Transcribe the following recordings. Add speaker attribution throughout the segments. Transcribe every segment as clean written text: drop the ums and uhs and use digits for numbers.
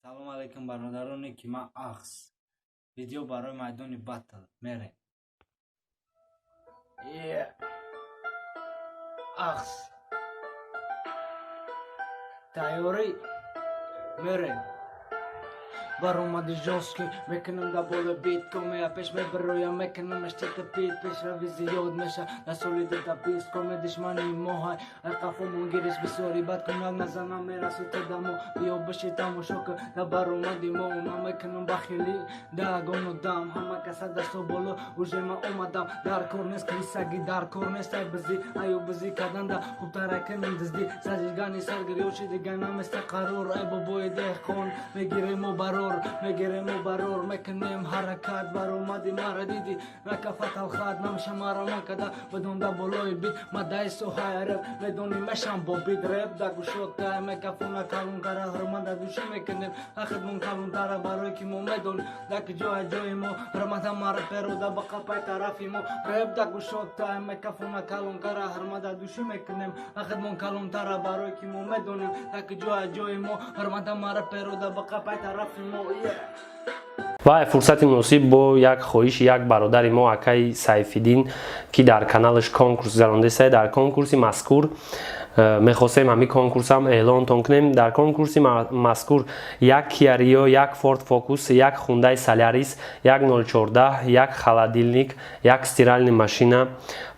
Speaker 1: Салом алейкум, бародароне ки ман ахс. Видео барои майдони батл мерем. Yeah. Ахс. Тайёрӣ, мерем. Баромади жёсткий мекунам, да боло бит комея пеш мебироям, мекунам эштета пит. Пешрави зиёд меша дар соли 2020. Коме душмани мо ҳай, ай қафомон гириш бисёри бад кунад назанам, мераси то дамо. Биё биши, тамошо кун да баромади мо. Намекунам бахилӣ да гону дам, ҳама каса дасто боло, уже ма омадам. Дар кор нест крисаги, дар кор нест ай бизӣ, аю бизӣ карданда хубтар ай кунем дуздӣ. Сажигани саргирёши дига наместа қарор, ай бобои деҳқон мегирему барор, мегирему барор, мекунем ҳаракат. Баромади мара диди, ракафаталхат намша мара макада бидонда болои бит. Мадаи соҳаи реп медони, мешам бо бит. Реп да гушотай мекафона калонтара, ҳурмата души мекунем ахидмон калонтара, барое ки мо медонем даки ҷоя ҷои мо. Ҳурмата мара перода ба қапай тарафи мо. Реп да гушотай мекафона калонтара, ҳурмата души мекунем ахидмон калонтара, барое ки мо медонем даки ҷоя ҷои мо. Ҳурмата мара перода ба қапай тарафи мо.
Speaker 2: Ва фурсати муносиб бо як хоҳиши як бародари мо, акаи Сайфиддин, ки дар каналаш конкурс гузарондааст. Дар конкурси мазкур мехостем ҳамин конкурсам эълонтон кунем. Дар конкурси мазкур як Киа Рио, як Форд Фокус, як Хундай Солярис 1.014, як холодильник, як стиральный машина,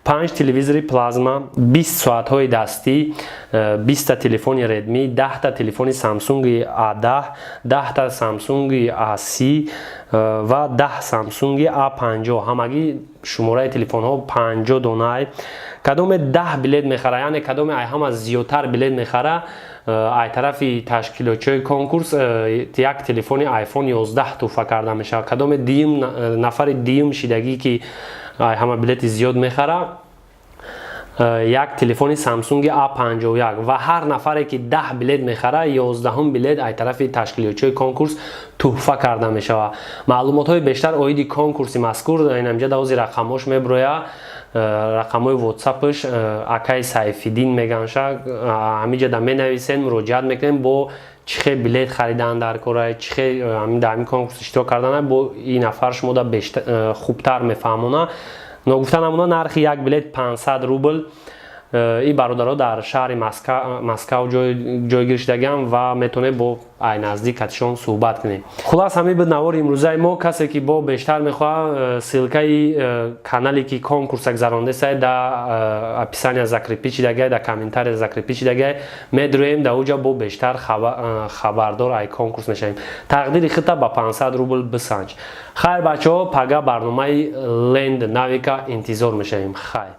Speaker 2: панҷ телевизори плазма, 20 соатҳои дастӣ, 20-та телефони Редми, 10-та телефони Самсунги A10, 10-та Самсунги A30 ва 10 Самсунги A50. Ҳамагӣ шумораи телефонҳо 50 донай. Кадоме 10 билет мехара, яъне кадоме ай ҳама зиёдтар билет мехара, ай тарафи ташкилотчиҳои конкурс як телефони iPhone 11 туҳфа карда мешавад. Кадоме дуюм, нафари дуюм шидагӣ, ки ҳама билети зиёд мехара, як телефони Samsung A51. Ва ҳар нафаре ки 10 билет мехара, 11-ум билет ай тарафи ташкилотчиҳои конкурс туҳфа карда мешавад. Маълумотҳои бештар оиди конкурси мазкур инамҷа давози рақамҳош меброя, рақамҳои ватсапш акаи Сайфиддин меганша. Ҳамиҷа да менависен, муроҷиат мекунем, бо чӣ хел билет харидан дар кора, чӣ хел дар ҳамин конкурс иштирок кардан, бо ин нафар шумо да хубтар мефаҳмона. Ногуфта намуна, нархи як билет 500 рубл. Ин бародаро дар шаҳри Москав ҷойгир шудагиам ва метавонед бо ай наздик катишон суҳбат кунед. Хулас, ҳамин буд навори имрӯзаи мо. Касе ки бо бештар мехоҳад, ссылкаи канале ки конкурса гузарондесай, да описания закрепить шидагай, да комментария закрепить шидагай. Медроем да уҷа, бо бештар хабардор ай конкурс мешавем. Тақдири хита ба 500 рубл бисанҷ. Хайр, бачаҳо, пага барномаи Ленд Навика интизор мешавем. Хайр.